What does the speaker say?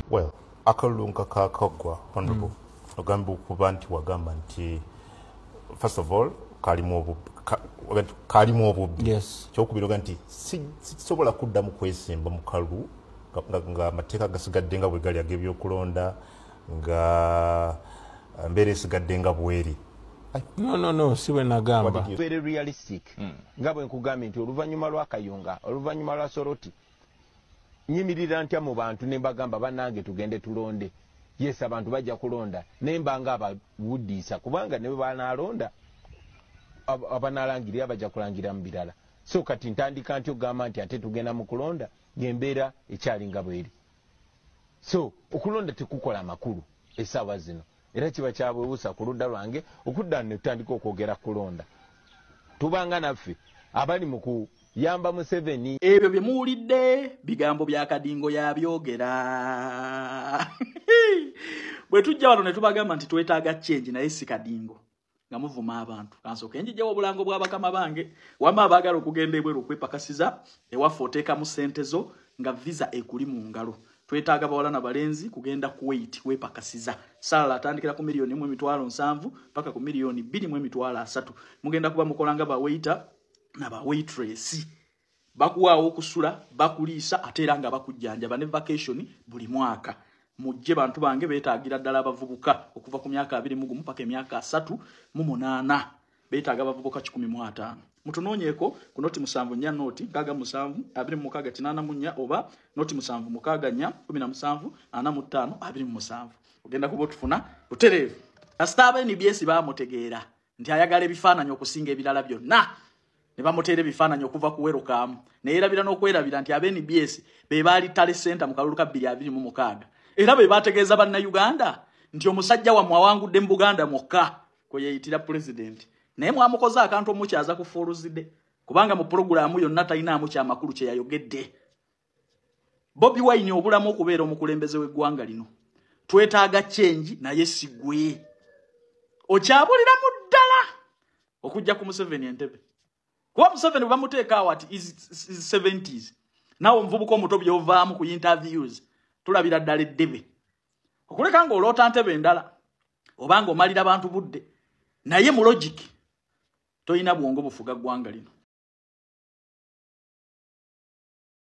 Well, akalulu nga kakaggwa, honorable, ogamba okuba nti wagamba nti first of all kalimu obubbi, kalimu obubbi. Kyokubiri, oga nti sisobola kuddamu kwesimba mu kalulu nga amateeka gasigadde nga bwe gali ag'ebyokulonda, nga mbeera esigadde nga bweri. No, si bwe nagamba. Very realistic. Nga bwe nkugambye nti oluvannyuma lwa Kayunga, oluvannyuma lwa Soroti, nyimirira ntya mu bantu ne mbagamba, "Bannange, tugende tulonde"? Yes, abantu bajja kulonda, naye mbanga abawuddiisa, kubanga ne bwe banaalonda, abanalangirira bajja kulangira mu birala. So kati ntandika nti okugamba nti ate tugenda mu kulonda ng'embeera ekyali nga bweri. So okulonda tekukola makulu essaawa zino, era kiba kyabwewusa ku ludda lwange okudda ne tutandika okwogera kulonda. Tubanga naffe abali mu kuyamba Museveni. Ebyo bye muwulidde bigambo bya Kadingo, yabyogera. Bwe tujja wano ne tubagamba nti twetaaga change, naye si Kadingo nga muvuma abantu. Kansooke njijjawo obulango bw'abakama bange. Wamma abaagala okugenda ebweru okwepakasiza, ewaffe oteekamu ssente zo nga visa ekuli mu ngalo. Twetaaga bawala na balenzi kugenda Kuwait kwepakasiza. Salary atandikira ku 1,070,000 paka ku 2,300,000. Mugenda kuba mukola nga ba waiter na ba waitress. Bakuwaawo okusula, bakuliisa, ate era nga bakujjanjaba ne vacation buli mwaka. Mujje bantu bange, beetaagira ddala abavubuka okuva ku myaka 21 paka emyaka 38. Beetaaga abavubuka 150. Mutunoonyeeko ku 074 067 26 84 oba 076 4 17 45 27. Ogenda kuba otufuna butereevu. Kasita aba NBS baamutegeera nti ayagala ebifaananyi okusinga ebirala byonna, ne bamuteera ebifaananyi okuva ku welcome, neyerabira n'okwerabira nti aba NBS be baali tally center mu kalulu ka 2026, era be bategeeza Bannayuganda nti omusajja wammwe awangudde mu Buganda mwokka kwe yeeyitira pulezidenti. Naye mwamukoze akantu omukyaza ku fooluzidde, kubanga mu pulogulaamu yonna talinaamu kyamakulu kye yayogedde. Bobi Wine obulamu okubeera omukulembeze w'eggwanga lino, twetaaga change, naye sigwe okyabuliramu ddala okujja ku Museveni entebe, kuba Museveni bwe bamuteeka awo ati is 70s, naawe omuvubuka omuto byovaamu ku interviews tulabira ddala eddebe okuleka ng'oloota ntebe endala obanga omalira bantu budde. Naye mu logic tolina bwongo bufuga ggwanga lino.